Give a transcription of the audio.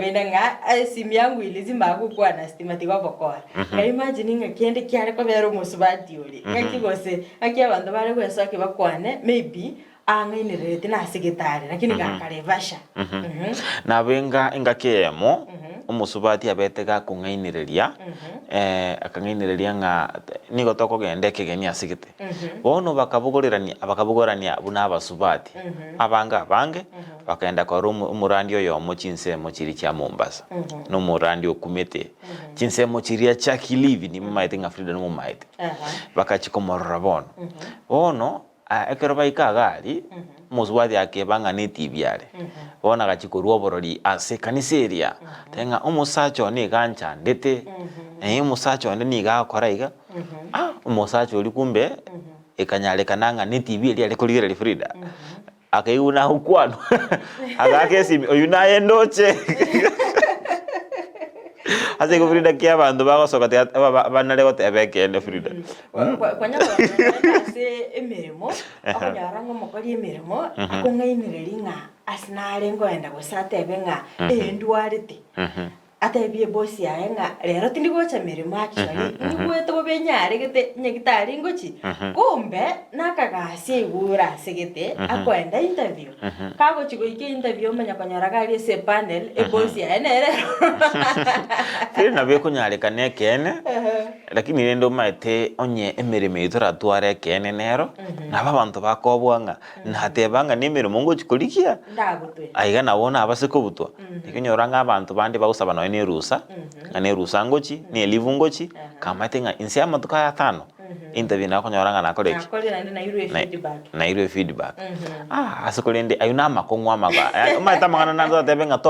Ng'ina ng'a esimi yangu ilizima agokwana stima tiga obokora. Nka imagine ng'a kende kiare kobera omosubati oria. Ng'aki gose, ng'aki abanto bare goesokia bakwane maybe ang'ainerereti nase getari lakini gakare basha. Nabo enga engaki eyemo, omosubati abete gakong'ainereria, akang'ainereria ng'a nigo tokogenda ekegeni ase gete. Bono bakabogorerania bakabogorania buna abasubati, abange abange, Bakagenda korora omorandi oyomo chinsemo chiria chia Mombasa, na omorandi okumete chinsemo chiria chia Kilifi, nimumaete ng'a Frida nomomaete. Bagachia komorora bono. Bono ekero baika iga aria, omosubati akeba ng'a netibi are. Bono agachia korwa oborori ase ekanisa eria, ateba ng'a omosacha one nigo anchandete, omosacha one nigo agokora iga, omosacha oria kumbe ekanyarekana ng'a netibi eria are korigereria Frida. Akaigwa buna agokwanwa, agaaka esimi, oyio naye ndoche. Ase igo Frida ki abanto bagosoka tiga banare goteba ekeene Frida. Kwanya korora ase emeremo, okonyora ng'a omokori emeremo akong'ainereria ng'a ase nare nkoenda gose atebe ng'a ee ndwarete. Atebie ebosi yaye ng'a rero tindi gocha meremo actually, nigwete bobe nyaregete nyagitari ngochie, kumbe nakagasia igure ase gete akoenda interview. Kagochia goika interview omanya konyora gari ase epanel, ebosi yaye nere ero. Kere nabo ekonyarekana ekeene, lakini rende omanyete onye emeremo eyio toratware ekeene nero, nabo abanto bakoboa ng'a Nateba ng'a nemeremo ngochia korigia, Ndagotwe. aiga nabo nabase kobutwa. Nikonyora ng'a abanto bande bagosaba nonya na erusa, ng'a na erusa ngochi, na elivu ngochi, kamanyete ng'a inse y'amatuko aya atano, interview nakonyora ng'a nakore ki? Nakorire naende nairwe Na- efeedback. nairwe efeedback. Ah, ase korende ayio namakong'u amaga, omanyete amang'ana nande oratebe ng'a to.